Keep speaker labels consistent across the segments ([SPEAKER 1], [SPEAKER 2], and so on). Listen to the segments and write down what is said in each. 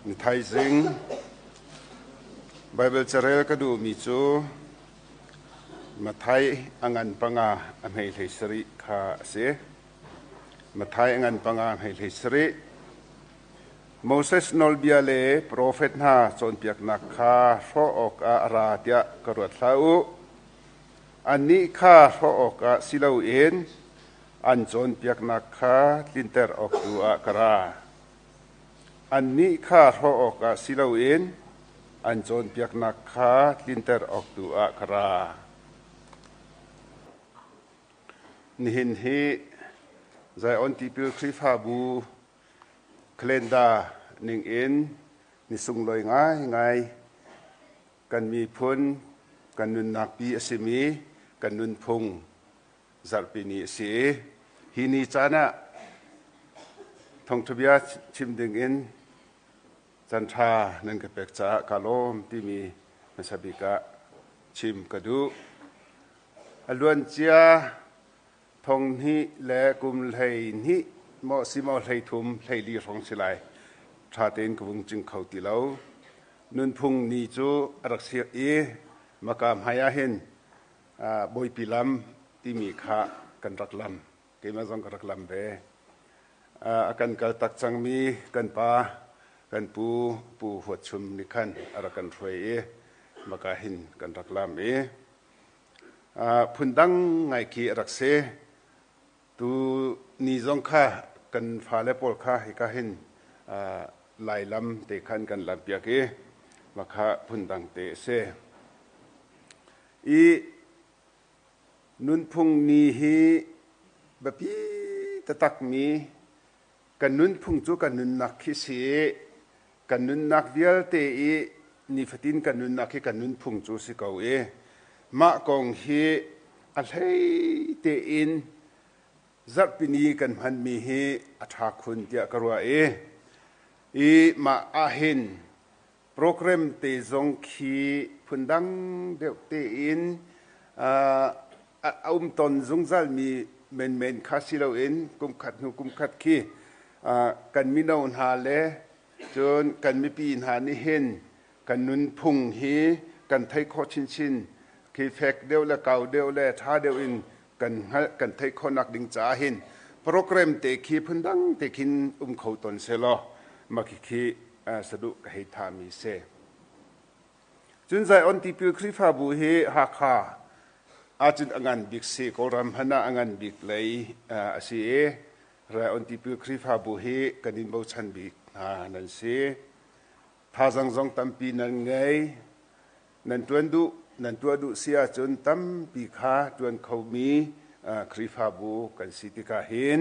[SPEAKER 1] Ni thaizing Baibal carel ka duhmi cu Matthai a ngan panga a hmei hlei sarih kha a si. Matthai a ngan panga a hmei hlei sarih. Moses nawlbia le profet hna cawnpiaknak kha hrawh awkah a ra tiah ka ruat hlah u. Annih kha hrawh awkah si loin an cawnpiaknak kha tlinter awk tu ah ka ra. Annih kha hrawh awkah si loin an cawnpiaknak kha tlinter awk tu ah ka ra. Nihin hi Zion Tipil Khrihfabu calendar ningin ni sunglawi ngaingai kan miphun kan nunnak pi a simi kan nunphung zarhpi ni a si i hi ni caan ah thawngṭhabia chim dingin canṭha nan ka pek caah ka lawm timi hmasa bik ah chim ka duh. A luancia thong hnih le kum 12 maw si maw 13 14 hrawng si lai ṭha tein ka vung cing kho ti lo. Nunphung ni cu a rak si i maka hmai ah hin Bawipi lam timi kha kan rak lam. Keimah zong ka rak lam ve. A kan kal tak cangmi kan pa, kan pu, Pu Huat Chum nih khan a rak kan hruai i maka hin kan rak lam i phundang ngai khi a rak si. Tu ni zong kha kan fale pawl kha hika hin Lailam te khan kan lampiak i makha phundang te a si. I nunphung ni hi biapi taktakmi kan nunphung cu kan nunnak khi si i kan nunnak vialte i nifatin kan nunnak hi kan nunphung cu si ko i mah kong hi a hlei tein zarhpini kan hmanmi hi a ṭha khun tiah ka ruah i i mah ahhin Program te zong khi phundang deuh tein a um ton zungzalmi menmen kha si loin kumkhat hnu kumkhat khi kan mino hna le cun kan mipi hna nih hin kan nunphung hi kan theih khawh chinchin khi fek deuh le kau deuh le ṭha deuh in kan hngalh kan theih khawhnak ding caah hin program te khi phundang te khin um kho ton selaw mah khi saduh ka hei thami si. Cun Zion Tipil Khrihfabu hi Hakha ahcun a ngan bik si Kawlram hmanh ah a ngan bik lei a si i Zion Tipil Khrihfabu hi kan in bochan bik hna nan si. Thazang zong tampi nan ngei. Nan tuan duh nan tuah duh si ahcun tampi kha tuan khomi Khrihfabu kan si tikah hin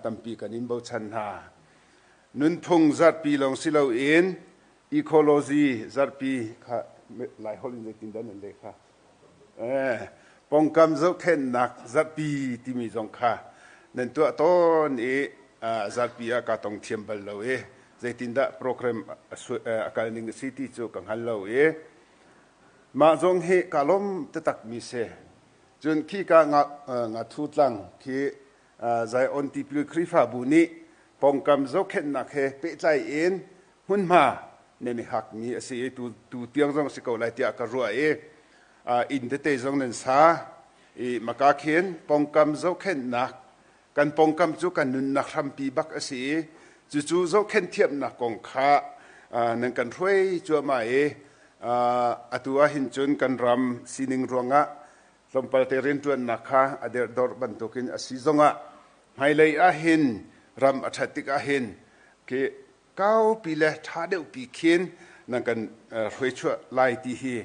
[SPEAKER 1] tampi kan in bochan hna. Nunphung zarhpi lawng si loin ecology zarhpi kha Laiholh in zeitindah nan leh kha? Pongkam zohkhenhnak zarhpi timi zong kha nan tuah tawn i zarhpi ah kaa tong thiam bal lo i zeitindah program a kal ning a si ti cu ka hngal lo i mah zong hi kaa lawm taktakmi si. Cun khi ka ngathu tlang khi Zion Tipil Khrihfabu nih pawngkam zohkhenhnak he pehtlai in hmunhma nan i hakmi a si i tu tiang zong si ko lai tiah ka ruah i inn tete zong nan sa i maka khin pawngkam zohkhenhnak kan pawngkam cu kan nunnak hrampi bak a si i cucu zohkhenh thiamnak kong kha nan kan hruai cuahmah i atu ah hin cun kan ram sining ruangah tlawmpal te rianṭuannak kha a derhdorh bantukin a si zongah hmailei ahhin ram a ṭhat tik ahhin khi kaupi le ṭha deuhpi khin nan kan hruaichuah lai ti hi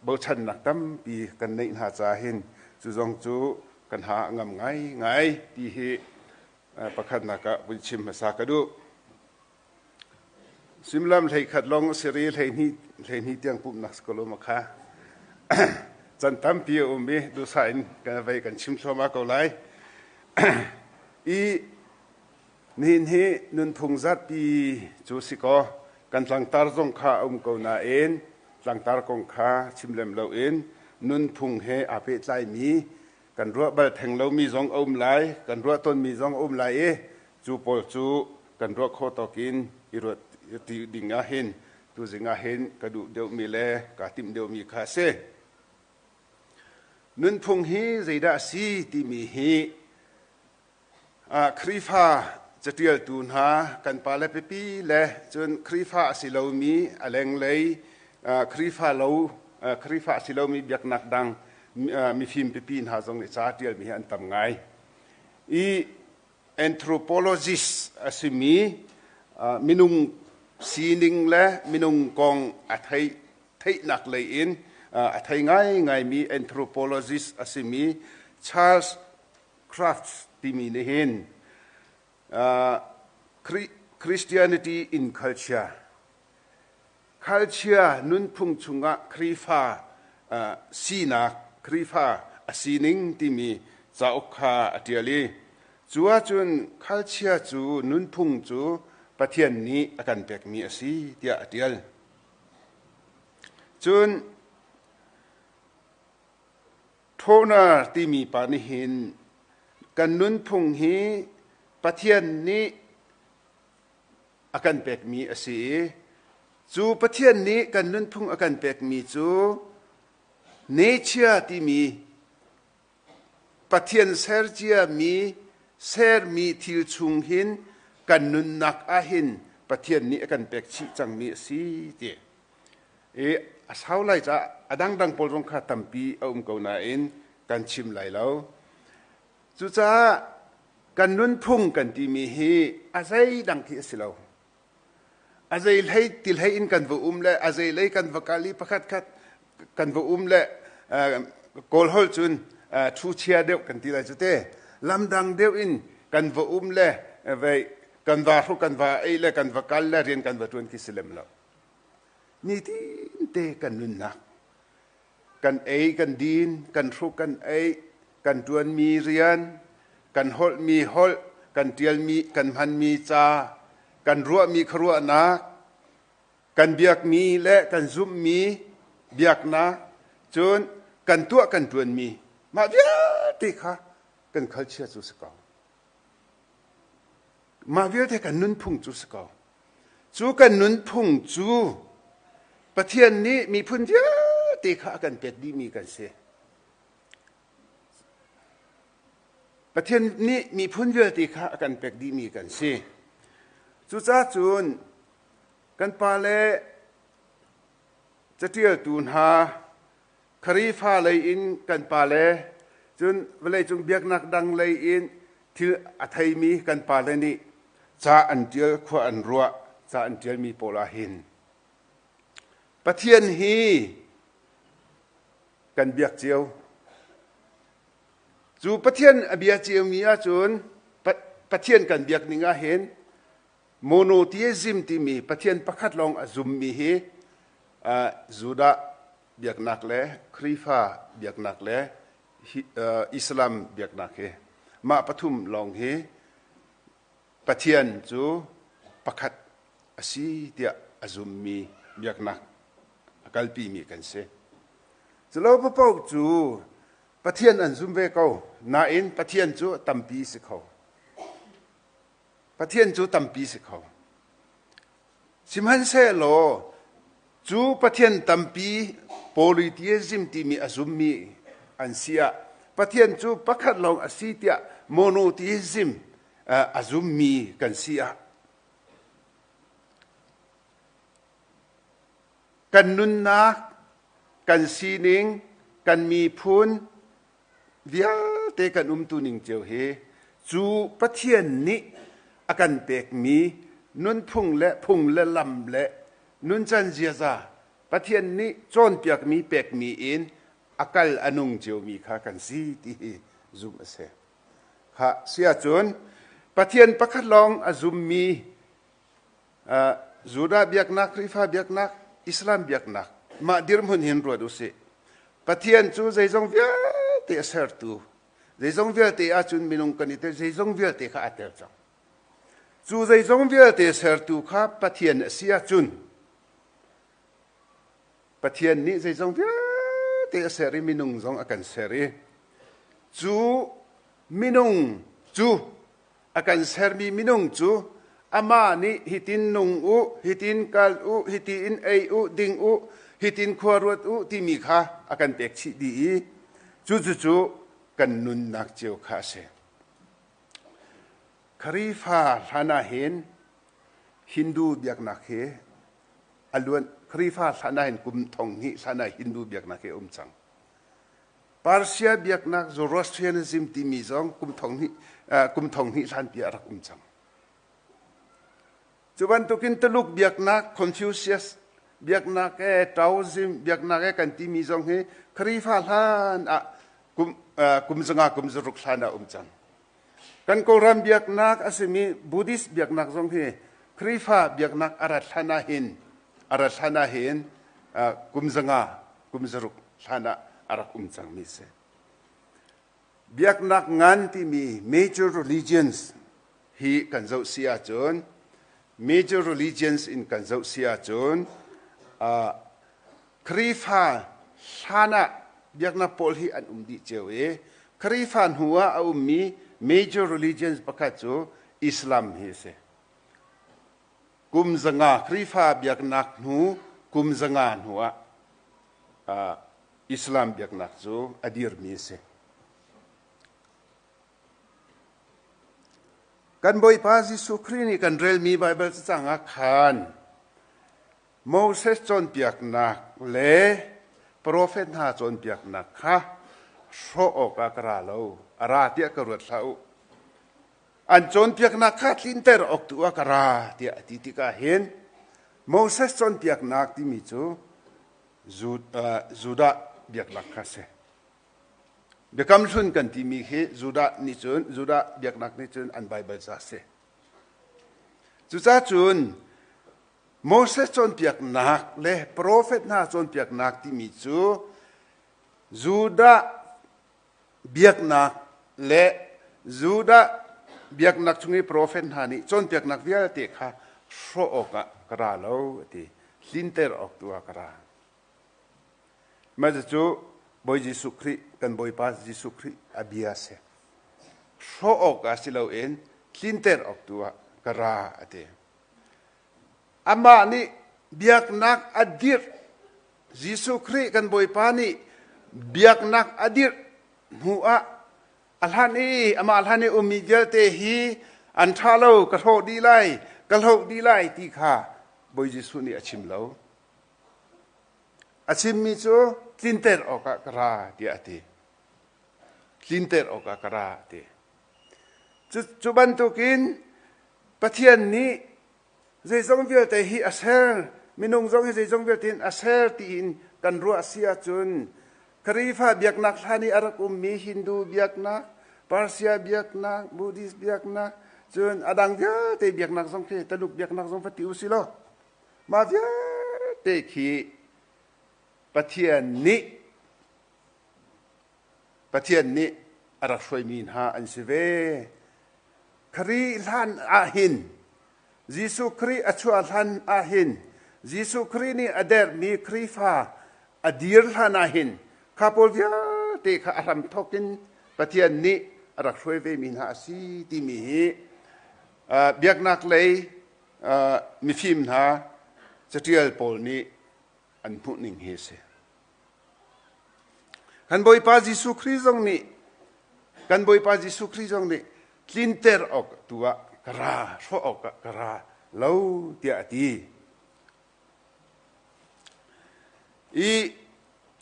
[SPEAKER 1] bochannak tampi kan neih hna caah hin cu zong cu kan ha a ngam ngaingai ti hi pakhatnak ah vun chim hmasa ka duh. Suimilam 11 lawng a si ri 12 tiang pumhnak si ko lo maw kha. Can tampi a um i duhsah in kan vei kan chim thluahmah ko lai. I nihin hi nunphung zatpi cu si kaw kan tlangtar zong kha a um ko nain tlangtar kong kha chim lem loin nunphung he aa pehtlaimi kan ruah bal theng lomi zong a um lai, kan ruah tawnmi zong a um lai i cu pawl cu kan ruah khawh tawk in i ruat ti ding ah hin tuzing ah hin ka duh deuhmi le kaa timh deuhmi kha a si. Nunphung hi zeidah a si timi hi Khrihfa caṭialtu hna kan pale pipi le cun Khrihfa a si lomi a lenglei Khrihfa lo Khrihfa a si lomi biaknak dang mifim pipi hna zong nih ca ṭialmi hi an tam ngai. I anthropologist a simi minung sining le minung kong a theih theihnak lei in a thei ngaingaimi anthropologist a simi Charles Crafts timi nih hin Christianity in culture culture nunphung chungah Khrihfa sinak Khrihfa a sining timi cauk kha a ṭial i cu ahcun culture cu nunphung cu Pathian nih a kan pekmi a si tiah a ṭial. Cun Toner timi pa nih hin kan nunphung hi Pathian nih a kan pekmi a si i cu Pathian nih kan nunphung a kan pekmi cu nature timi Pathian ser ciami sermi thil chung hin kan nunnak ah hin Pathian nih a kan pek chih cangmi a si ti. I a sau lai caah a dangdang pawl zong kha tampi a um ko nain kan chim lai lo. Cucaah kan nunphung kan timi hi a zeidang khi a si lo. A zei hlei ti hlei in kan va um le a zei lei kan va kal i pakhat khat kan va um le Kawl holh cun thu chia deuh kan ti lai cu te. Lamdang deuh in kan va um le vei kan va hruk kan va ei le kan va kal le rian kan va ṭuan khi si lem lo. Nitin te kan nunnak kan ei kan din kan hruk kan ei kan ṭuanmi rian kan holhmi holh kan ṭialmi kan hmanmi ca kan ruahmi khuaruahnak kan biakmi le kan zumhmi biaknak cun kan tuah kan ṭuanmi mah vialte kha kan culture cu si ko. Mah vialte kan nunphung cu si ko. Cu kan nunphung cu Pathian nih miphun vialte kha a kan pek dihmi kan si. Pathian nih miphun vialte kha a kan pek dihmi kan si. Cucaah cun kan pale caṭialtu hna Khrihfa lei in kan pale cun vawleicung biaknak dang lei in thil a theimi kan pale nih ca an ṭial khua an ruah ca an ṭialmi pawl ah hin Pathian hi kan biak cio. Cu Pathian a bia ciomi ahcun Pathian kan biak ning ah hin monotheism timi Pathian pakhat lawng a zummi hi Judah biaknak le Khrihfa biaknak le Islam biaknak hi mah pathum lawng hi Pathian cu pakhat a si tiah a zummi biaknak a kalpimi kan si. Culo paoh cu Pathian an zum ve ko nain Pathian cu tampi si kho. Pathian cu tampi si kho. Sihmanhsehlaw cu Pathian tampi polytheism timi a zummi an si ah Pathian cu pakhat lawng a si tiah monotheism a zummi kan si ah kan nunnak, kan sining, kan miphun vialte kan umtuning cio hi cu Pathian nih a kan pekmi nunphung le phung le lam le nuncan ziaza Pathian nih cawnpiakmi pekmi in a kal a nung ciomi kha kan si ti hi zumh a si. Kha si ahcun Pathian pakhat lawng a zummi Judah biaknak, Khrihfa biaknak, Islam biaknak mah dirhmun hin ruat usih. Pathian cu zeizong vialte a sertu, zeizong vialte ahcun minung kan i tel, zeizong vialte kha aa tel cang. Cu zeizong vialte sertu kha Pathian a si ahcun Pathian nih zeizong vialte a ser i minung zong a kan ser i cu minung cu a kan sermi minung cu Amah nih hitin nung u, hitin kal u, hitin ei u, ding u, hitin khua ruat u timi kha a kan pek chih dih i cucu kan nunnak cio kha a si. Kharifa hlan ah hin Hindu biaknak hi a luan Kharifa hlan ah hin kum thong hnih hlan ah Hindu biaknak hi a um cang. Persia biaknak Zoroastrianism timi zong kum thong hnih hlanpi ah rak um cang. Cu bantukin Tuluk biaknak Confucius biaknak e Taoism biaknak e kan timi zong hi Kharifa hlan ah kum zanga kum zaruk hlan ah um cang. Kan Kawlram biaknak a simi Buddhist biaknak zong hi Khrifa biaknak a rat hlan ah hin a rat hlan ah hin kum zanga kum zaruk hlan ah a rak um cangmi si. Biaknak ngan timi major religions hi kan zoh si ahcun major religions in kan zoh si ahcun Khrihfa hlan ah biaknak pawl hi an um dih cio i Khrihfa hnu ah a ummi major religions pakhat cu Islam hi a si. Kum zanga Khrihfa biaknak hnu kum zanga hnu ah Islam biaknak cu a dirmi a si. Kan Bawipa Jesuh Khrih nih kan relmi Baibal cacang ah khan Moses cawnpiaknak le profet hna cawnpiaknak kha hrawh awkah ka ra lo, a ra tiah ka ruat hlah u. An cawnpiaknak kha tlinter awk tu ah ka ra tiah a ti tikah hin Moses cawnpiaknak timi cu Judah biaknak kha a si. Biakam hlun kan timi khi Judah nih cun Judah biaknak nih cun an Baibal ca a si. Cucaah cun Moses cawnpiaknak le profet hna cawnpiaknak timi cu Judah biaknak le Judah biaknak chung i profet hna nih cawnpiaknak vialte kha hrawh awkah ka ra lo a ti. Tlinter awk tu ah ka ra. Mah cu Bawi Jesuh Khrih kan Bawipa Jesuh Khrih a bia a si. Hrawh awkah si loin tlinter awk tu ah ka ra a ti. Amah nih biaknak a dirh. Jesuh Khrih kan Bawipa nih biaknak a dirh hnu ah a hlan i amah hlan i ummi vialte hi an ṭha lo, ka hrawh dih lai, ka hloh dih lai ti kha Bawi Jesuh nih a chim lo. A chimmi cu tlinter awkah ka ra tiah a ti. Tlinter awkah ka ra a ti. Cu bantukin Pathian nih zeizong vialte hi a ser, minung zong hi zeizong vialte in a ser tiin kan ruah si ahcun Khrihfa biaknak hlan i a rak ummi Hindu biaknak, Persia biaknak, Buddhist biaknak, cun a dang vialte biaknak zong khi Taluk biaknak zong va ti u si law mah vialte khi Pathian nih Pathian nih a rak hruaimi hna an si ve. Khrih hlan ahhin Jesuh Khrih a chuah hlan ahhin Jesuh Khrih nih a derhmi Khrihfa a dir hlan ahhin kha pawl vialte kha a hramthawk in Pathian nih a rak hruai vemi hna a si timi hi biaknak lei mifim hna caṭial pawl nih an hmuhning hi a si. Kan Bawipa Jesuh Khrih zong nih kan Bawipa Jesuh Khrih zong nih tlinter awk tu ah ka ra, hrawh awk ah ka ra lo tiah a ti. I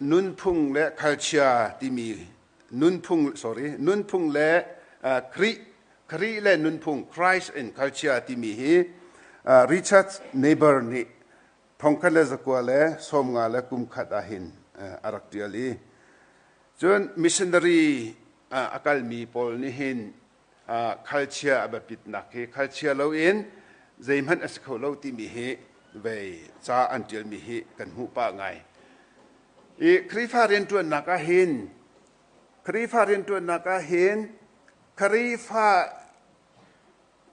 [SPEAKER 1] nunphung le culture timi nunphung sorry nunphung le Khrih Khrih le nunphung Christ and culture timi hi Richard Neighbor nih 1951 ahhin a rak ṭial i cun missionary a kalmi pawl nih hin khalchia a biapitnak hi khalchia loin zeihmanh a si kho lo timi hi vei ca an ṭialmi hi kan hmuh pah ngai. I Khrihfa rianṭuannak ah hin Khrihfa rianṭuannak ah hin Khrihfa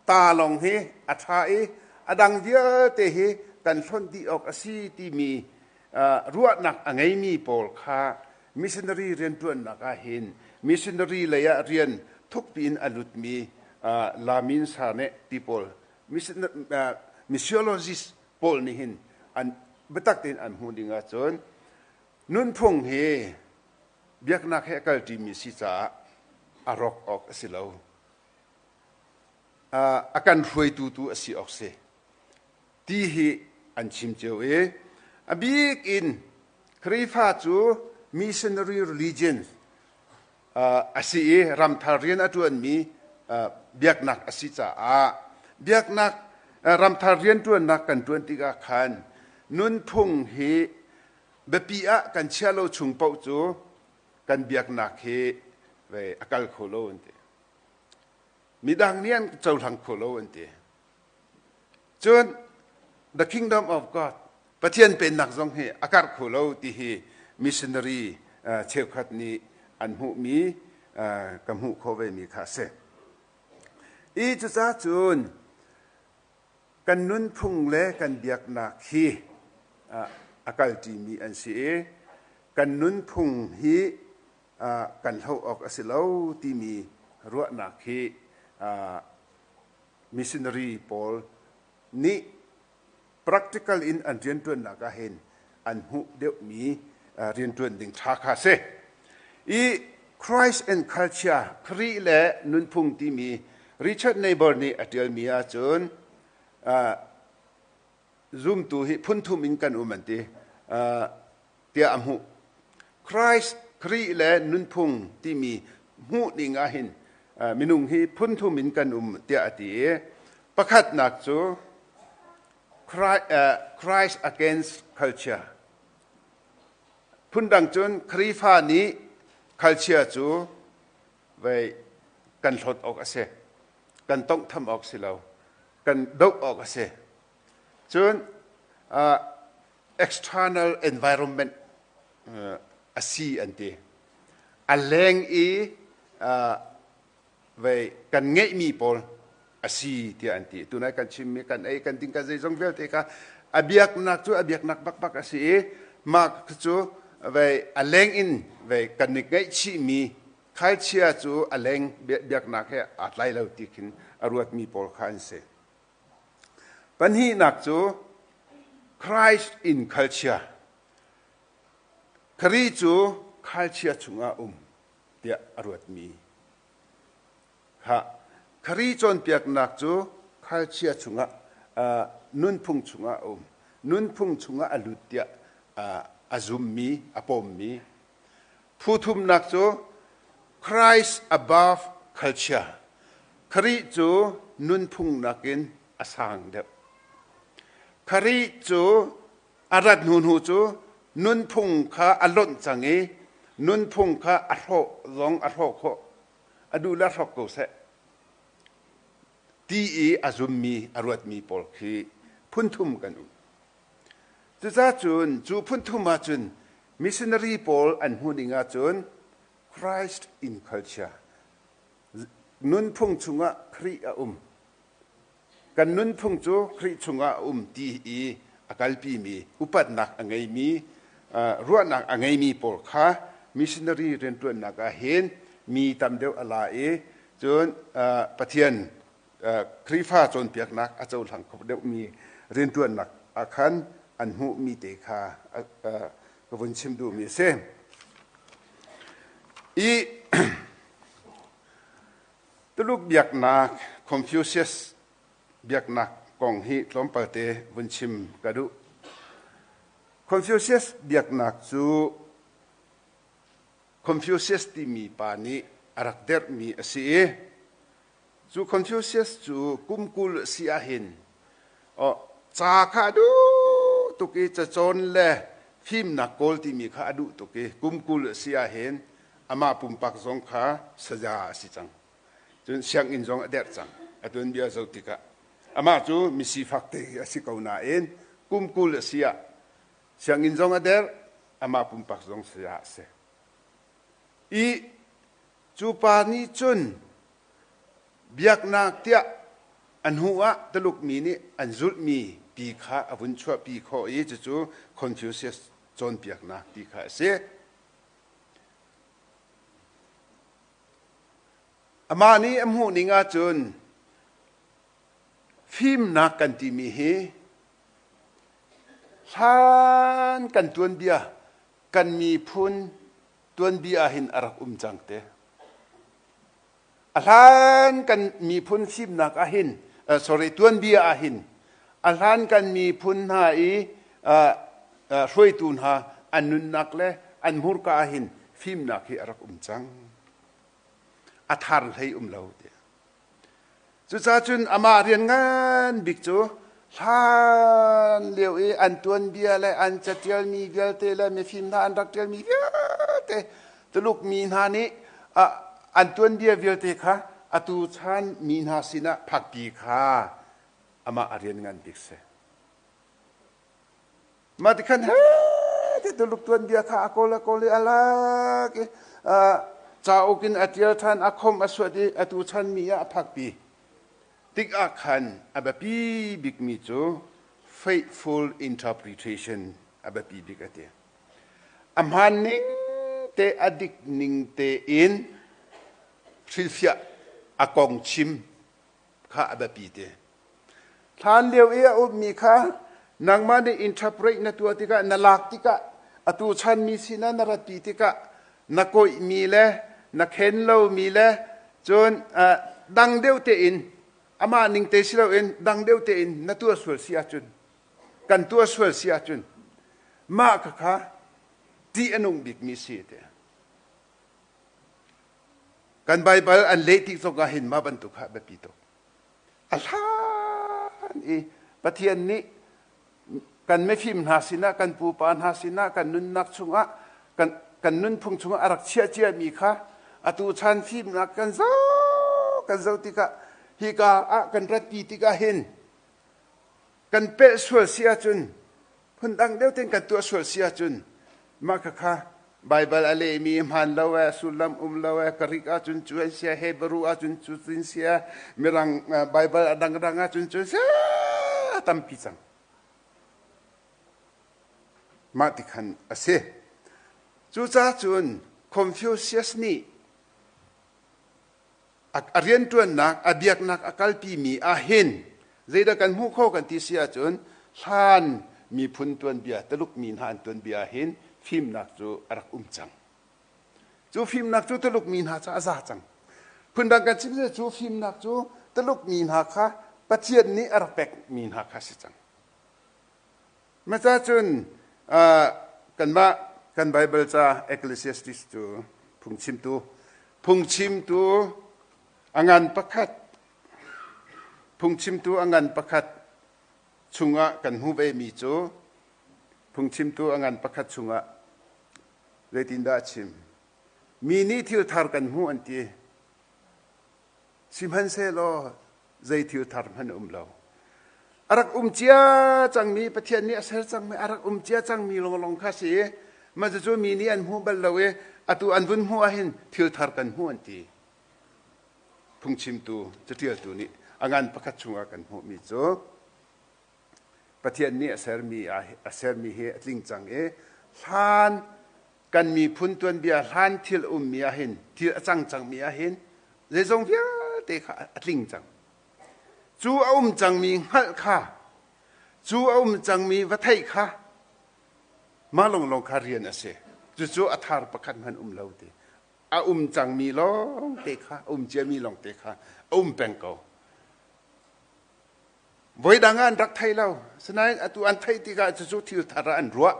[SPEAKER 1] ta lawng hi a ṭha i a dang vialte hi kan hlonh dih awk a si timi ruahnak a ngeimi pawl kha missionary rianṭuannak ah hin missionary lei ah rian thukpi in a lutmi Lamin Sane ti pawl. Missiologist pawl nih hin an biatak tein an hmuh ding ahcun nunphung hi biaknak he a kalṭimi si caah a rawk awk a si lo. A kan hruaitu tu a si awk si ti hi an chim cio i a bik in Khrihfa cu missionary religion a si i ramthar rian a ṭuanmi biaknak a si caah biaknak ramthar rianṭuannak kan ṭuan tikah khan nunphung hi biapi ah kan chia lo chung paoh cu kan biaknak hi a kal kho lo an ti. Midang nih an cohlang kho lo an ti. Cun the kingdom of God Pathian pennak zong hi a karh kho lo ti hi missionary cheukhat nih an hmuhmi ka hmuh khawh vemi kha a si. I cucaah cun kan nunphung le kan biaknak hi a kalṭimi an si i kan nunphung hi kan hloh awk a si lo timi ruahnak hi missionary pawl nih practical in an rianṭuannak ah hin an hmuh deuhmi rianṭuan ding ṭha kha a si. I Christ and Culture, Khrih le nunphung timi Richard Neighbor nih a ṭialmi ahcun zumtu hi phunthum in kan um an ti tiah a hmuh. Christ, Khrih le nunphung timi hmuh ning ah hin minung hi phunthum in kan um tiah a ti i pakhatnak cu Christ against culture. Phundang cun Khrihfa nih culture cu vei kan hlawt awk a si. Kan tonghtham awk si lo. Kan doh awk a si. Cun external environment a si an ti. A leng i vei kan ngeihmi pawl a si tiah an ti. Tunai kan chimmi kan ei kan ding kan zeizong vialte kha a biaknak cu a biaknak bakbak a si i mah cu vei a leng in vei kan i ngaihchihmi khalchia cu a leng biaknak he aa tlai lo ti khin a ruatmi pawl kha an si. Pahnihnak cu Christ in khalchia. Khrih cu khalchia chungah um tiah a ruatmi kha Khrih cawnpiaknak cu khalchia chungah nunphung chungah a um. Nunphung chungah a lut tiah a zummi, a pawmmi. Phu thumnak cu Christ above culture. Khrih cu nunphung nakin a sang deuh. Khrih cu A rat hnu hnu cu nunphung kha a lonh cang i nunphung kha a hrawh zong a hrawh khawh. A duh le hrawk ko seh ti i a zummi, a ruatmi pawl khi phunthum kan um. Cucacun cu phunthum ahcun missionary pawl an hmuh ning ahcun Christ in culture nunphung chungah Khrih a um. Kan nunphung cu Khrih chungah a um ti i a kalpimi, upatnak a ngeimi, ruahnak a ngeimi pawl kha missionary rianṭuannak ah hin mi tam deuh a la i cun Pathian Khrihfa cawnpiaknak a cohlang kho deuhmi rianṭuannak ah khan an hmuhmi te kha ka vun chim duhmi a si. I Tuluk biaknak Confucius biaknak kong hi tlawmpalte vun chim ka duh. Confucius biaknak cu Confucius timi pa nih a rak derhmi a si i cu Confucius cu kum 20 a si ahhin ca kha a duh tuk i cacawn le fimnak kawl timi kha a duh tuk i kum 20 a si ahhin amah pumpak zong kha saya a si cang. Cun sianginn zong a derh cang. A tuanbia zoh tikah amah cu misifak te a si ko nain kum 20 a si ah sianginn zong a derh, amah pumpak zong saya a si. I cu pa nih cun biaknak tiah a hnu ah Tuluk mi nih an zulhmi pi kha a vun chuahpi khawh i cucu Confucius cawnpiaknak ti kha a si. Amah nih a hmuh ning ahcun Fimnak kan timi hi hlan kan tuanbia kan miphun tuanbia ah hin a rak um cang te. A hlan kan miphun fimnak ah hin sorry tuanbia ah hin a hlan kan miphun hna i hruaitu hna an nunnak le an hmurka ah hin fimnak hi a rak um cang. A thar hlei um lo ti. Cucaah cun amah rian ngan bik cu hlan lio i an tuanbia le an catialmi vialte le mifim hna an rak ṭialmi vialte Tuluk mi hna nih an tuanbia vialte kha atu chan mi hna sinah phakpi kha amah a rian ngan bik si. Mah ti khan he ti Tuluk tuanbia kha a kawl a kawl i a lak i cauk in a ṭial ṭhan a khomh a suat i atu chan mi ah a phakpi. Tik ah khan a biapi bikmi cu faithful interpretation a biapi bik a ti. A hmaan ning te a dik ning tein hrilhfiah a kong chim kha a biapi te. Hlan lio i a ummi kha nangmah nih interpret na tuah tikah na lak tikah atu chanmi sinah na ratpi tikah na kawihmi le na khen lomi le cun dang deuh tein amah ning te si loin dang deuh tein na tuah sual si ahcun kan tuah sual si ahcun mah khakha ṭih a nung bikmi si te. Kan Baibal an leh tik zong ah hin mah bantuk kha biapi tuk. A hlan i Pathian nih kan mifim hna sinah, kan pupa hna sinah, kan nunnak chungah, kan, kan nunphung chungah a rak chiah ciami kha atu chan fimnak kan zoh kan zoh tikah hika ah kan ratpi tikah hin kan pelh sual si ahcun phundang deuh tein kan tuah sual si ahcun mah khakha Baibal a lehmi hmaan lo ee, sullam um lo ee, Greek ahcun cu an sia, Hebrew ahcun cu tin sia, Mirang Baibal a dangdang ahcun cu sia tampi cang. Mah ti khan a si. Cucaah cun Confucius nih a rianṭuannak, a biaknak a kalpimi ahhin zeidah kan hmuh kho kan ti si ahcun hlan miphun tuanbia, Tuluk mi hna an tuanbia ahhin fimnak cu a rak um cang. Cu fimnak cu Tuluk mi hna ca a za cang. Phundang kan chim cu fimnak cu Tuluk mi hna kha Pathian nih a rak pekmi hna kha si cang. Maca cun kanmah kan Baibal ca Ecclesiastes cu phungchimtu phungchimtu a ngan pakhat phungchimtu a ngan pakhat chungah kan hmuh vemi cu phungchimtu a ngan pakhat chungah zeitindah a chim mi nih thil thar kan hmuh an ti Sihmanhsehlaw zei thil thar hmanh a um lo. A rak um cia cangmi Pathian nih a ser cangmi a rak um cia cangmi lawnglawng kha si i mah cucu mi nih an hmu bal lo i atu an vun hmuh ahhin thil thar kan hmuh an ti. Phungchimtu caṭialtu nih a ngan pakhat chungah kan hmuhmi cu Pathian nih a sermi a sermi hi a tling cang i hlan kan miphun tuanbia hlan thil ummi ahhin thil a cang cangmi ahhin zeizong vialte kha a tling cang. Cu a um cangmi hngalh kha cu a um cangmi va theih kha mah lawnglawng kha rian a si. Cucu a thar pakhat hmanh um lo ti. A um cangmi lawngte kha a um ciami lawngte kha a um peng ko. Voidang ah an rak thei lo. Asinain atu an theih tikah cucu thil thar ah an ruah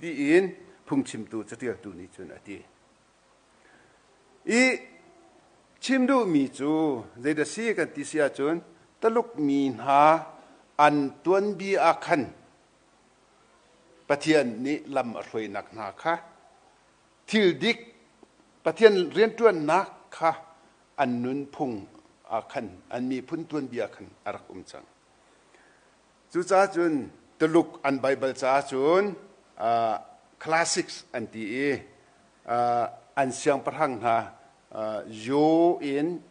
[SPEAKER 1] tiin phungchimtu catialtu nih cun a ti. I chim duhmi cu zeidah si kan ti si ahcun Taluk mi hna an tuanbia ah khan Pathian nih lam a hruainak hna kha thil dik Pathian rianṭuannak kha an nunphung ah khan an miphun tuanbia khan a rak um cang. Cucaah cun Tuluk an Baibal caah cun uh, classics an ti i uh, an siangpahrang hna uh, Zhou in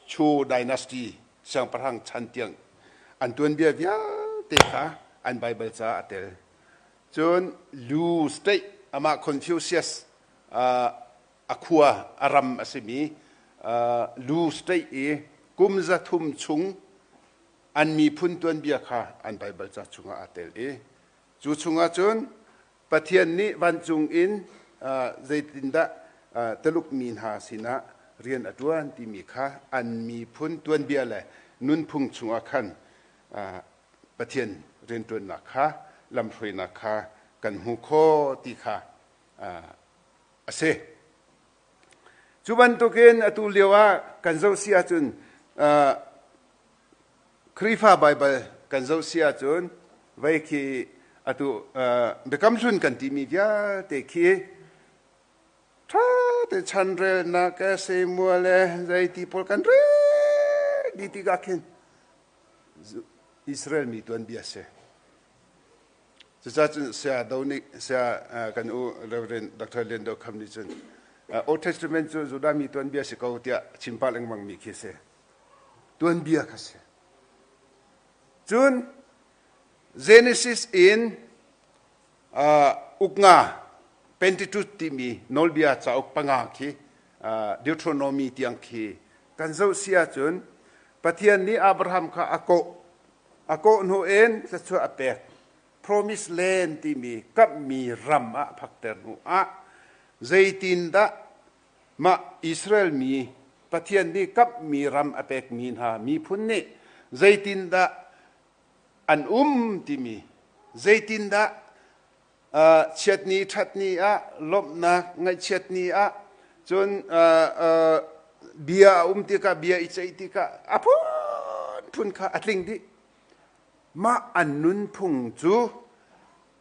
[SPEAKER 1] Chu dynasty siangpahrang chan tiang an tuanbia vialte kha an Baibal caah a tel. Cun Lu state amah Confucius uh, a khua a ram a simi Lu state i kum 300 chung An miphun tuanbia kha an Baibal ca chungah aa tel i cu chungah cun Pathian nih vancung in zeitindah Tuluk mi hna sinah rian a ṭuan timi kha an miphun tuanbia le nunphung chungah khan Pathian rianṭuannak kha lamhruainak kha kan hmu khawh ti kha a si. Cu bantukin atu lio ah kan zoh si ahcun Khrihfa Baibal kan zoh si ahcun vei khi atu Biakam Hlun kan timi vialte khi ṭha te chanrelnak le Samuel le zeiti pawl kan rel dih tikah khin Israel mi tuanbia a si. Cucaah cun Saya Do nih Saya kan u Reverend Dr. Lian Do Kham nih cun Old Testament cu Judah mi tuanbia si ko tiah chim pah lengmang mi khi a si. Tuanbia kha si. Cun Genesis in uknga Pentateuch timi nawlbia cauk panga khi Deuteronomy tiang khi kan zoh si ahcun Pathian nih Abraham kha a kawh a kawh hnu in thluachuah a pek. Promise land timi kamhmi ram ah phakter hnu ah zeitindah mah Israel mi Pathian nih kamhmi ram a pekmi hna miphun nih zeitindah an um timi zeitindah chiatni ṭhatni ah lawmhnak ngaihchiatni ah cun bia a um tikah bia i ceih tikah a phunphun kha a tling dih. Mah an nunphung cu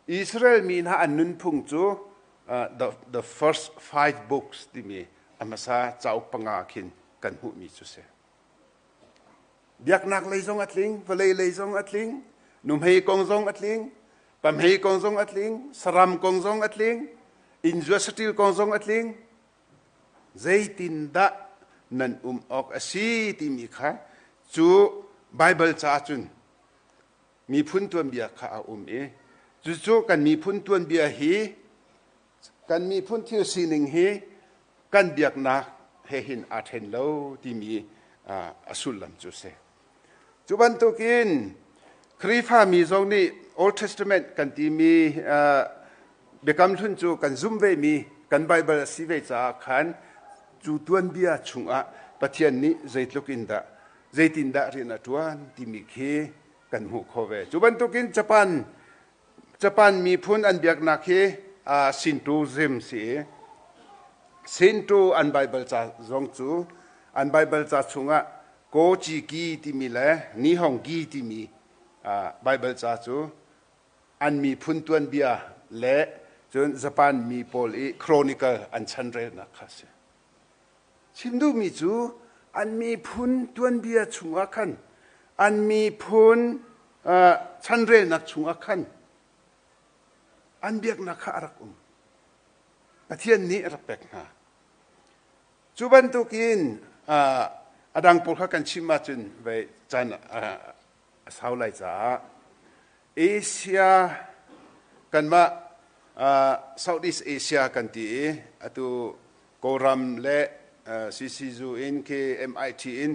[SPEAKER 1] Israel mi hna an nunphung cu the, the first five books timi a hmasa cauk panga khin kan hmuhmi cu si. Biaknak lei zong a tling, vawlei lei zong a tling, nuhmei kong zong a tling, pamhei kong zong a tling, saram kong zong a tling, innzua saṭil kong zong a tling. Zeitindah nan um awk a si timi kha cu Baibal ca cun miphun tuanbia kha a um i cucu kan miphun tuanbia hi kan miphun thil sining hi kan biaknak he hin aa ṭhen lo timi a sullam cu a si. Cu bantukin Khrihfami zong nih Old Testament kan timi Biakam Hlun cu kan zumh vemi kan Baibal a si ve caah khan cu tuanbia chungah Pathian nih zeitluk in dah zeitindah rian a ṭuan timi khi kan hmuh khawh ve. Cu bantukin Japan Japan miphun an biaknak hi Shintoism si i Shinto an Baibal ca zong cu an Baibal ca chungah Kojiki timi le Nihongi timi Baibal ca cu an miphun tuanbia le cun Japan mi pawl i chronicle an chanrelnak kha a si. Chim duhmi cu an miphun tuanbia chungah khan an miphun chanrelnak chungah khan an biaknak kha a rak um. Pathian nih a rak pek hna. Cu bantukin a dang pawl kha kan chim ahcun vei caan a sau lai caah Asia kanmah Southeast Asia kan ti i atu Kawlram le CCU in khi MIT in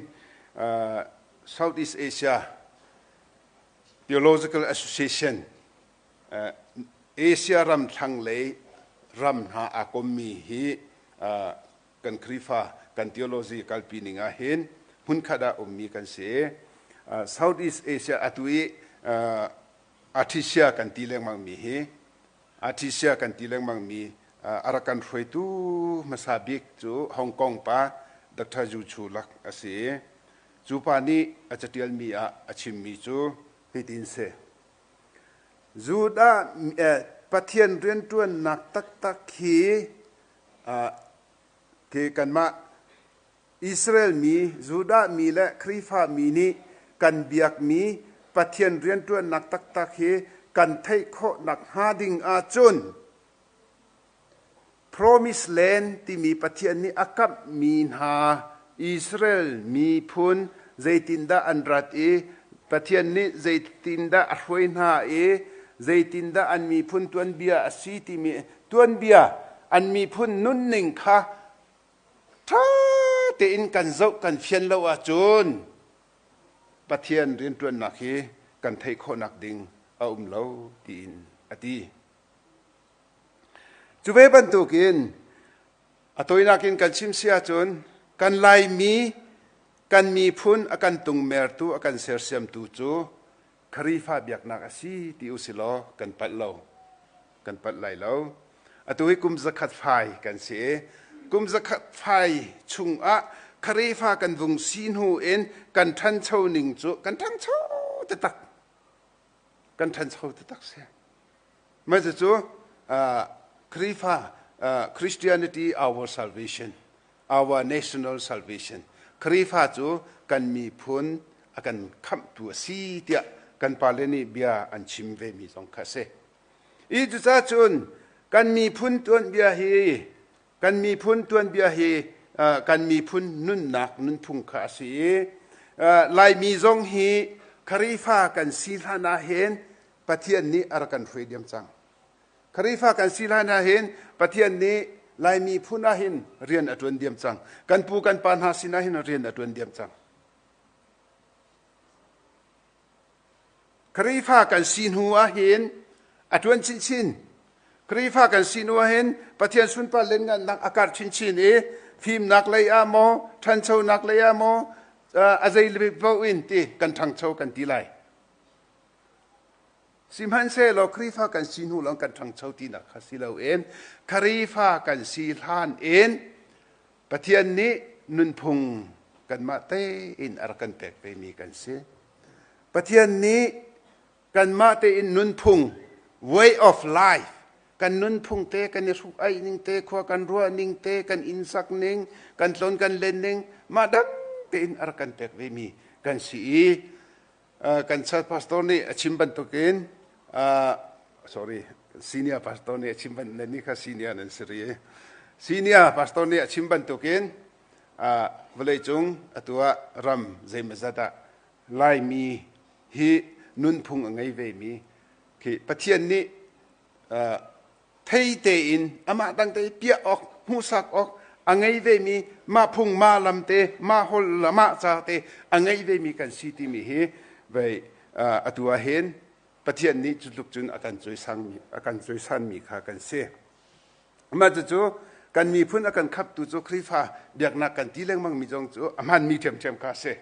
[SPEAKER 1] Southeast Asia Theological Association Asia ram thlanglei ram hna aa kommi hi kan Khrihfa kan theology kalpi ning ah hin hmunkhat ah ummi kan si i Southeast Asia atu i Artesia kan ti lengmang mi hi Artesia kan ti lengmang mi a rak kan hruaitu hmasa bik cu Hong Kong pa Dr. Yu Chu Lak a si i cu pa nih a catialmi ah a chimmi cu hitin si. Judah Pathian rianṭuannak taktak hi khi kanmah Israel mi, Judah mi le Khrihfa mi nih kan biakmi Pathian rianṭuannak taktak hi kan theih khawh nakhnga ding ahcun Promise Land timi Pathian nih a kamhmi hna Israel miphun zeitindah an rat i Pathian nih zeitindah a hruai hna i zeitindah an miphun tuanbia a si timi tuanbia an miphun nunning kha ṭha tein kan zoh kan fian lo ahcun. Pathian rianṭuannak hi kan theih khawhnak ding a um lo tiin a ti. Cu ve bantukin a tawinak in kan chim si ahcun kan Laimi kan miphun a kan tungmertu a kan sersiamtu cu Khrihfa biaknak a si ti usilaw kan palh lo. Kan palh lai lo. Atu hi kum zakhat fai kan si i kum zakhat fai chungah Khrihfa kan vung si hnu in kan ṭhancho ning cu kan ṭhangcho taktak. Kan ṭhancho taktak si. Mah cucu Khrihfa Christianity our salvation our national salvation. Khrihfa cu kan miphun a kan khamhtu a si tiah kan pale nih bia an chim vemi zong kha a si. I cucaah cun kan miphun tuanbia hi kan miphun tuanbia hi kan miphun nunnak nunphung kha a si i Laimi zong hi Khrihfa kan si hlan ah hin Pathian nih a rak kan hruai diam cang. Khrihfa kan si hlan ah hin Pathian nih Laimi phun ah hin rian a ṭuan diam cang. Kan pu kan pa hna sinah hin rian a ṭuan diam cang. Khrihfa kan si hnu ah hin a ṭuan chinchin. Khrihfa kan si hnu ah hin Pathian sunpar lianngannak a karh chinchin i fimnak lei ah maw, ṭhanchonak lei ah maw, a zei paoh in ti kan ṭhangcho kan ti lai. Sihmanhsehlaw Khrihfa kan si hnu lawng kan ṭhangcho tinak kha si loin Khrihfa kan si hlan in Pathian nih nunphung kanmah tein a rak kan pek vemi kan si. Pathian nih kanmah tein nunphung way of life kan nunphung te kan i hruk aih ning te khua kan ruah ning te kan inn sak ning kan tlon kan len ning mah dang tein a rak kan pek vemi kan si i Kan church pastor nih a chim bantukin sorry senior pastor nih a chim ban nan nih kha senior nan si rih senior pastor nih a chim bantukin vawleicung atu ah ram zeimawzat ah Laimi hi nunphung a ngei vemi khi Pathian nih thei tein amah dang te piah awk hmuhsak awk a ngei vemi mah phung mah lam te mah hol la mah ca te a ngei vemi kan si timi hi vei atu ah hin Pathian nih cu tluk cun a kan cawisangmi a kan cawisanmi kha kan si. Mah cucu kan miphun a kan khaptu cu Khrihfa biaknak kan ti lengmang mi zong cu a hmanmi ṭhiamṭhiam kha a si.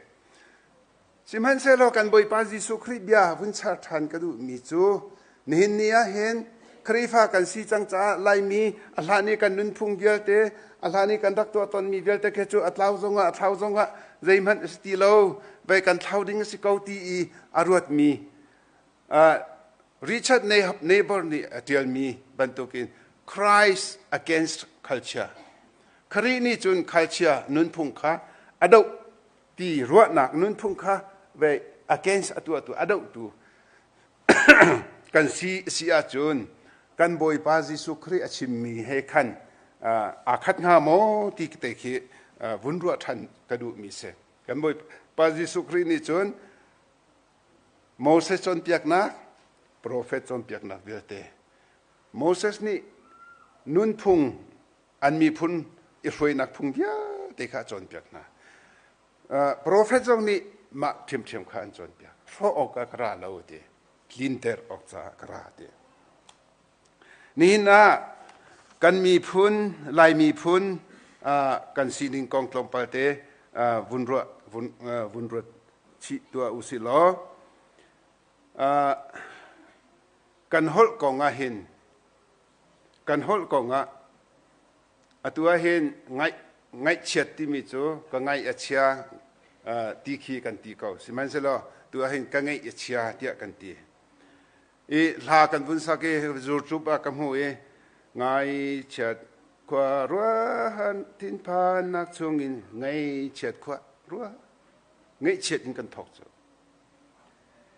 [SPEAKER 1] Sihmanhsehlaw kan Bawipa Jesuh Khrih bia vun char ṭhan ka duhmi cu nihin ni ah hin Khrihfa kan si cang caah Laimi a hlan i kan nunphung vialte a hlan i kan rak tuah tawnmi vialte khi cu a tlau zongah a thlau zongah zeihmanh a si ti lo vei kan thlau ding a si ko ti i a ruatmi Richard Neighbor nih a ṭialmi bantukin Christ against culture Khrih nih cun culture nunphung kha a doh ti ruahnak nunphung kha ve against a tuahtu a dohtu kan si si ahcun kan Bawipa Jesuh Khrih a chimmi he khan aa khat hnga maw ti te khi vun ruah ṭhan ka duhmi si. Kan Bawipa Jesuh Khrih nih cun Moses cawnpiaknak, profet cawnpiaknak vialte Moses nih nunphung an miphun i hruainak phung vialte kha a cawnpiak hna. Profet zong nih mah ṭhiamṭhiam kha an cawnpiak. Hrawh awkah ka ra lo ti, tlinter awk caah ka ra ti. Nihin ah kan miphun, Lai miphun kan sining kong tlawmpal te vun ruah vun, vun ruat chih tuah usih law kan holh kong ah hin Kan holh kongah atu ahhin ngaih ngaihchiat timi cu ka ngaih a chia ti khi kan ti ko. Sihmanhsehlaw tu ahhin ka ngeih a chia tiah kan ti. I hla kan vun sak i zurcup ah ka hmuh i ngaichiat khua ruahan thinphannak chungin ngaihchiat khua ruah ngaihchiat in kan thawk cu.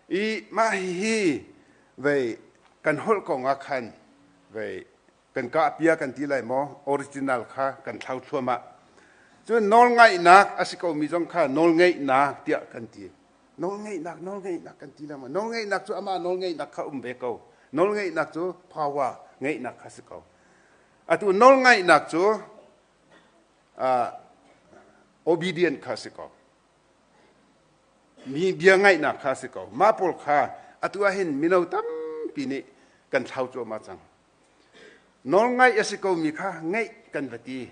[SPEAKER 1] I mah hihi vei kan holh kong ah khan vei kan kahpia kan ti lai maw original kha kan thlau thluahmah. Cun nawlngaihnak a si komi zong kha nawlngeihnak tiah kan ti. Nawlngeihnak, nawlngeihnak kan ti lengmang. Nawlngeihnak cu amah nawlngeihnak kha um ve ko. Nawlngeihnak cu power ngeihnak kha si ko. Atu nawlngaihnak cu uh, obedient kha si ko. Mi bia ngaihnak kha a si ko. Mah pawl kha atu ah hin mino tampi nih kan thlau cuahmah cang. Nawlngaih a si komi kha ngaih kan va ti.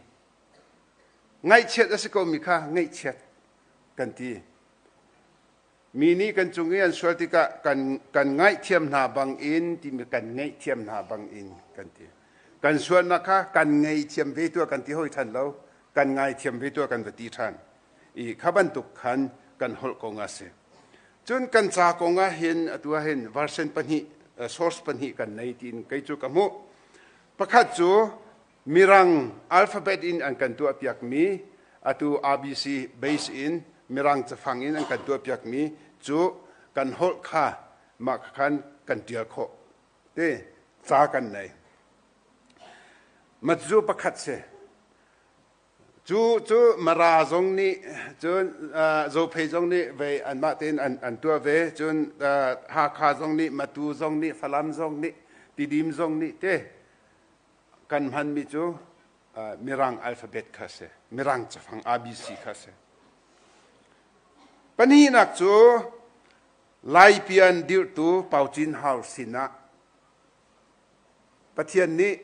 [SPEAKER 1] Ngaihchiat a si komi kha ngaihchiat kan ti. Mi nih kan cung i an sual tikah kan, kan ngaihthiam hna bangin timi kan ngaihthiam hna bangin kan ti. Kan sualnak kha kan ngaithiam ve tuah kan ti hoi ṭhan lo, kan ngaithiam ve tuah kan va ti ṭhan. I kha bantuk khan kan holh kong a si. Cun kan ca kong ah hin atu ah hin version pahnih, source pahnih kan nei tiin kei cu ka hmuh. Pakhat cu Mirang alphabet in an kan tuahpiakmi atu ABC base in Mirang cafang in an kan tuahpiakmi cu kan holh kha mah khan kan ṭial khawh te ca kan nei. Matzu pakhat si. Cu cu Mara zong nih cun Zophei zong nih vei anmah tein an, an tuah ve. Cun Hakha zong nih Matu zong nih Falam zong nih Tidim zong nih te kan hmanmi cu Mirang alphabet kha a si. Mirang cafang ABC kha a si. Pahnihnak cu Laipian dirhtu Pau Cin Hau sinah Pathian nih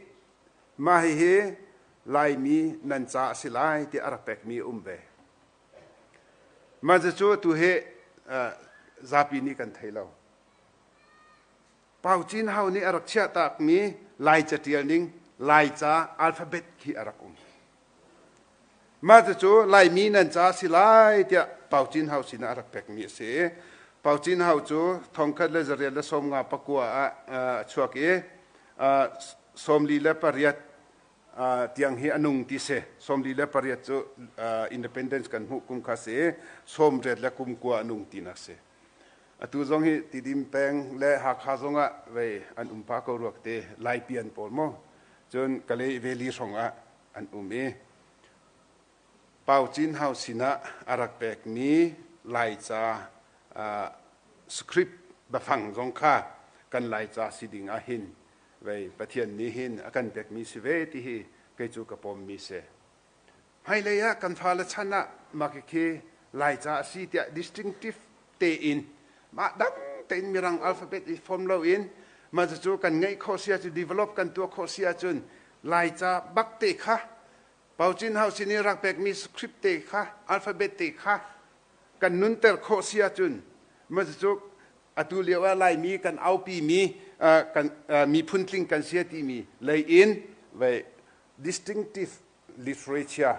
[SPEAKER 1] mah hihi Laimi nan ca a si lai tiah a rak pekmi a um ve. Mah cucu atu hi zapi nih kan thei lo. Pau Cin Hau nih a rak chiahtakmi Lai catial ning Laica alphabet khi a rak um. Mah cucu Laimi nan ca si lai tiah Pau Cin Hau sinah a rak pekmi a si i Pau Cin Hau cu 1959 ah a chuak i 48 tiang hi a nung ti si. 48 cu independence kan hmuh kum kha si i 80 le kum kua a nung tinak si. Atu zong hi Tidim peng le Hakha zong ah vei an um pah ko ruak te Laipian pawl maw cun Kalay Valley hrawng ah an um i Pau Cin Hau sinah a rak pekmi Laica script biafang zong kha kan Laica si ding ah hin vei Pathian nih hin a kan pekmi si ve ti hi kei cu ka pawmmi si. Hmailei ah kan fale chan ah mah khi Laica a si tiah distinctive tein mah dang tein Mirang alphabet i form loin mah cucu kan ngeih khawh si ahcun develop kan tuah khawh si ahcun Laica bak te kha Pau Cin Hau sin i rak pekmi script te kha alphabet te kha kan nunter khawh si ahcun mah cucu atu lio ah Laimi kan aupimi kan miphun tling kan si timi lei in vei distinctive literature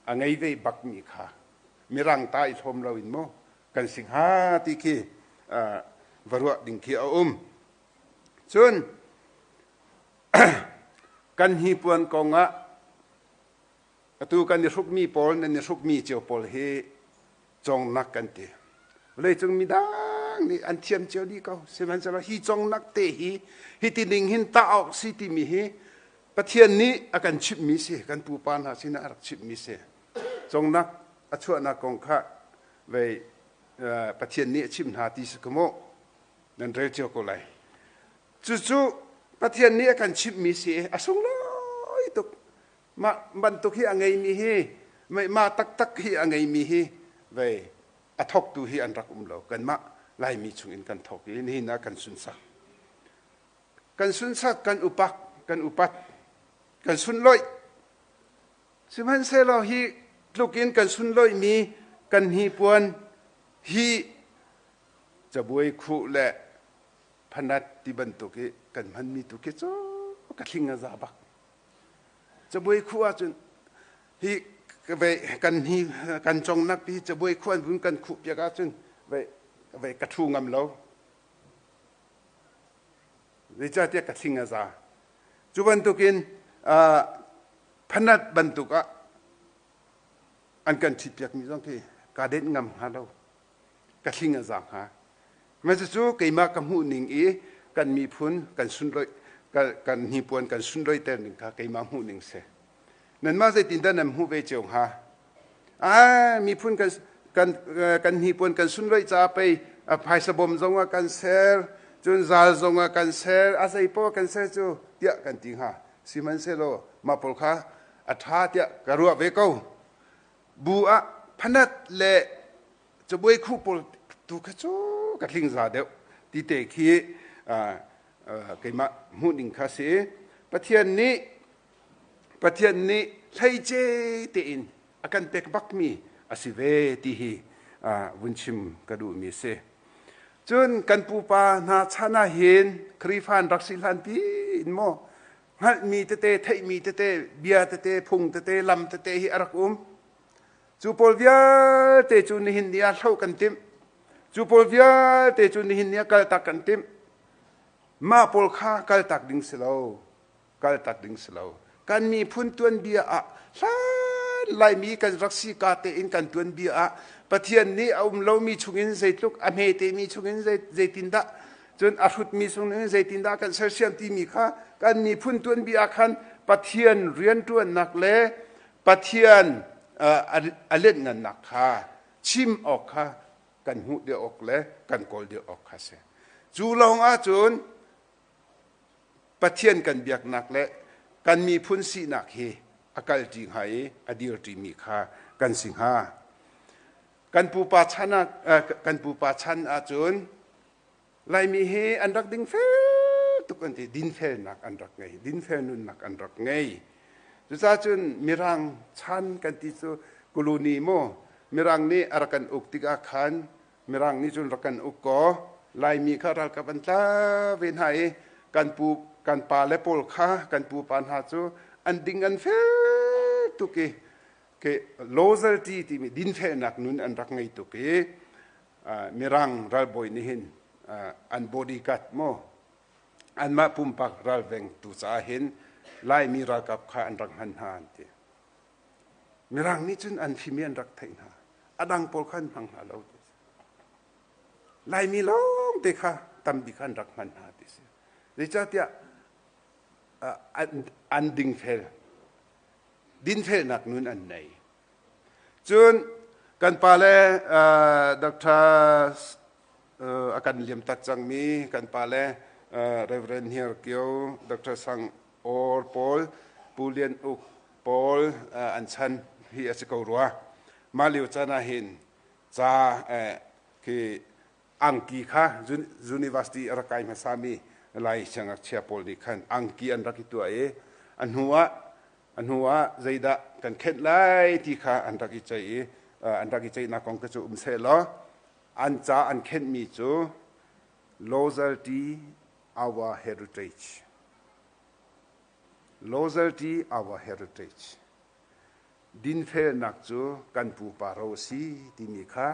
[SPEAKER 1] a ngei ve bakmi kha mirang ta i hlawm lo in maw kan si hnga ti khi va ruah ding khi a um. Cun kan hnipuan kong ah atu kan i hrukmi pawl nan i hrukmi cio pawl hi congnak kan ti. Vawleicung midang nih an thiam cio dih ko. Sihmanhsehlaw hi congnak te hi hi ti ning hin tah awk si timi hi Pathian nih a kan chimhmi si, kan pupa hna sinah a rak chimhmi si. Congnak a chuahnak kong kha vei Pathian nih a chimh hna ti si ka mu. Nan rel cio ko lai. Cucu Pathian nih a kan chimhmi si a sunglawi tuk. Mah bantuk hi a ngeimi hi mah taktak hi a ngeimi hi vei a thawktu hi an rak um lo. Kanmah Laimi chungin kan thawk i nihin ah kan sunsak. Kan sunsak, kan upak, kan upat, kan sunlawih. Sihmanhsehlaw hi tlukin kan sunlawihmi kan hnipuan hi cabuai khuh le phanat ti bantuk i kan hmanmi tu khi cu ka thling a za bak. Cabuai khuh ahcun hi kan hni kan congnak hi cabuai khuh an vun kan khuh piak ahcun vei ka ṭhu ngam lo. Zeicahtiah ka thling a za. Cu bantukin phanat bantuk ah an kan ṭhitpiakmi zong khi kaa denh ngam hnga lo. Ka thling a za hnga. Mah cucu keimah ka hmuh ning i kan miphun kan sunlawih kan hnipuan kan sunlawihter ning kha keimah hmuh ning si. Nanmah zeitindah nan hmuh ve cio hnga? Ah, miphun kan kan kan hnipuan kan sunlawih caah pei phaisa bawm zong ah kan ser, cun zal zong ah kan ser, a zei poah kan ser cu tiah kan ti hnga. Sihmanhsehlaw mah pawl kha a ṭha tiah ka ruah ve ko. Bu ah phanat le cabuai khuh pawl. Tu kha cu ka tling za deuh ti te khi keimah hmuhning kha si. Pathian nih Pathian nih hleice tein a kan pek bakmi a si ve ti hi vun chim ka duhmi a si. Cun kan pupa hna chan ah hin Khrihfa an rak si hlan pi in maw hngalhmi tete, theihmi tete, bia tete, phung tete, lam tete hi a rak um. Cu pawl vialte cu nihin ni ah hloh kan timh. Cu pawl vialte cu nihin ni ah kaltak kan timh. Mah pawl kha kaltak ding si lo. Kaltak ding si lo. Kan miphun tuanbia ah hlan Laimi kan rak si ka tein kan tuanbia ah Pathian nih a um lomi chungin zeitluk a hmetemi chungin zeitindah cun a hrutmi chungin zeitindah kan sersiam timi kha kan miphun tuanbia ah khan Pathian rianṭuannak le Pathian a lianhngannak kha chim awk kha kan hmuh deuh awk le kan kawl deuh awk kha si. Cu lawng ahcun Pathian kan biaknak le kan miphun sinak hi a kalṭi hnga i a dirṭimi kha kan si hnga. Kan pupa chan ah kan pupa chan ahcun Laimi hi an rak dingfel tuk an ti. Dinfelnak an rak ngei. Dinfel nunnak an rak ngei. Cucaah cun Mirang chan kan ti cu Kuluni maw Mirang nih a rak kan uk tikah khan Mirang nih cun rak kan uk kaw Laimi kha ralkap an tla ve hna i kan pu kan pa le pawl kha kan pupa hna cu an ding an fel tuk i ke loyalty timi dinfelnak nun an rak ngei tuk i Mirang ralbawi nih hin an bodyguard maw anmah pumpak ralvengtu caah hin Laimi ralkap kha an rak hman hna an ti. Mirang nih cun an fim i an rak theih hna. A dang pawl kha an hmang hna lo ti. Laimi lawng te kha tambik an rak hman hna ti si. Zeicahtiah an dingfel dinfelnak nun an nei. Cun kan pale Dr. a kan liam tak cangmi kan pale Reverend Hniar Kio, Dr. Sang Awr pawl, Pu Lian Uk pawl an chan hi a si ko rua. Mah lio caan ah hin ca khi angki kha university a rak kai hmasami Lai siangngakchia pawl nih khan angki an rak i tuah i a hnu ah a hnu ah zeidah kan khenh lai ti kha an rak i ceih i an rak i ceihnak kong kha cu um seh law an ca an khenhmi cu loyalty our heritage, loyalty our heritage, dinfelnak cu kan pupa ro a si timi kha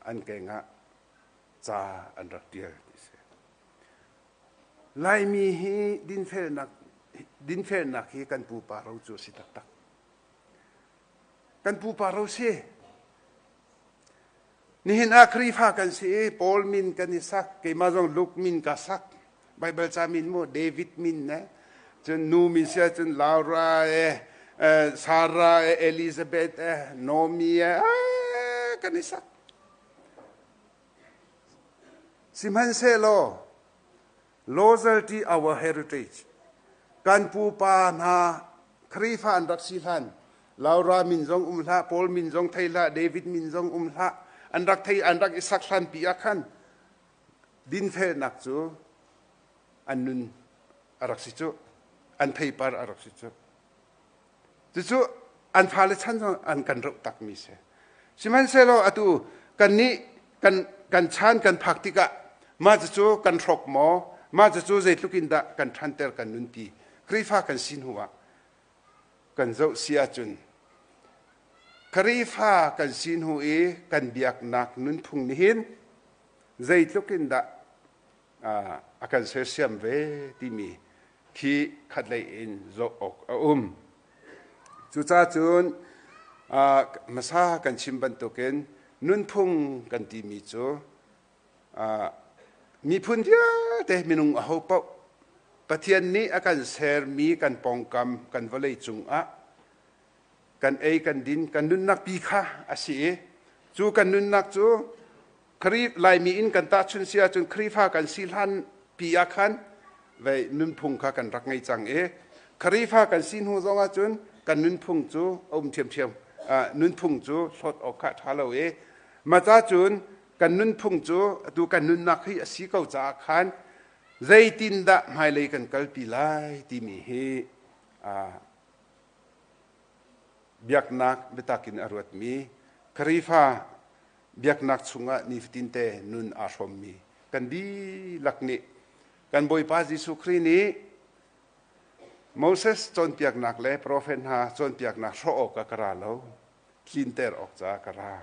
[SPEAKER 1] an keng ah ca an rak ṭial ti si. Laimi hi dinfelnak dinfelnak hi kan pupa ro cu a si taktak. Kan pupa ro si. Nihin ah Khrihfa kan si i Paul min kan i sak, keimah zong Luke min ka sak. Baibal ca min mu David min ne cun nu min si ahcun Laura e Sarah e Elizabeth e Naomi e kan i sak. Sihmanhsehlaw loyalty our heritage kan pupa hna Khrihfa an rak si hlan Laura min zong um hlah Paul min zong thei hlah David min zong um hlah an rak thei an rak i sak hlan pi ah khan dinfelnak cu an nun a rak si cu an theipar a rak si cu Cucu an fale chan zong an kan roh takmi si. Sihmanhsehlaw atu kannih kan kan chan kan phak tikah mah cucu kan hrawk maw mah cucu zeitluk in dah kan ṭhanter kan nunpi Khrihfa kan si hnu ah kan zoh si ahcun Khrihfa kan si hnu i kan biaknak nunphung nihin zeitluk in dah a kan sersiam ve timi khi khatlei in zoh awk a um. Cucaah cun hmasa kan chim bantukin nunphung kan timi cu miphun vialte minung aho paoh Pathian nih a kan sermi kan pawngkam kan vawlei cungah kan ei kan din kan nunnak pi kha a si i cu kan nunnak cu Khrih Laimi in kan tahchun si ahcun Khrihfa kan si hlan pi ah khan vei nunphung kha kan rak ngei cang i Khrihfa kan si hnu zong ahcun kan nunphung cu a um ṭhiamṭhiam. Nunphung cu hlawt awk kha a ṭha lo i maca cun. Kan nunphung cu atu kan nunnak hi a si ko caah khan zeitindah hmailei kan kalpi lai timi hi biaknak biatak in a ruatmi Khrihfa biaknak chungah nifatinte nun aa hrawmmi kan dihlak nih kan Bawipa Jesuh Khrih nih Moses cawnpiaknak le profet hna cawnpiaknak hrawh awkah ka ra lo, tlinter awk caah ka ra.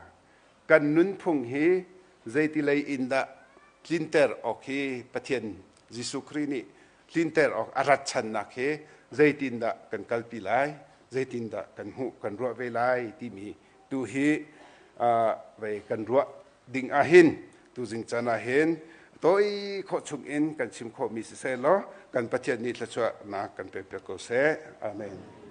[SPEAKER 1] Kan nunphung hi zeiti lei in dah tlinter awk hi Pathian Jesuh Khrih nih tlinter awk a rat channak hi zeitindah kan kalpi lai, zeitindah kan hmuh kan ruah ve lai timi tu hi vei kan ruah ding ahhin tuzing caan ahhin tawi khawh chung in kan chim khawhmi siseh law kan Pathian nih thluachuahnak kan pek piak ko seh. Amen.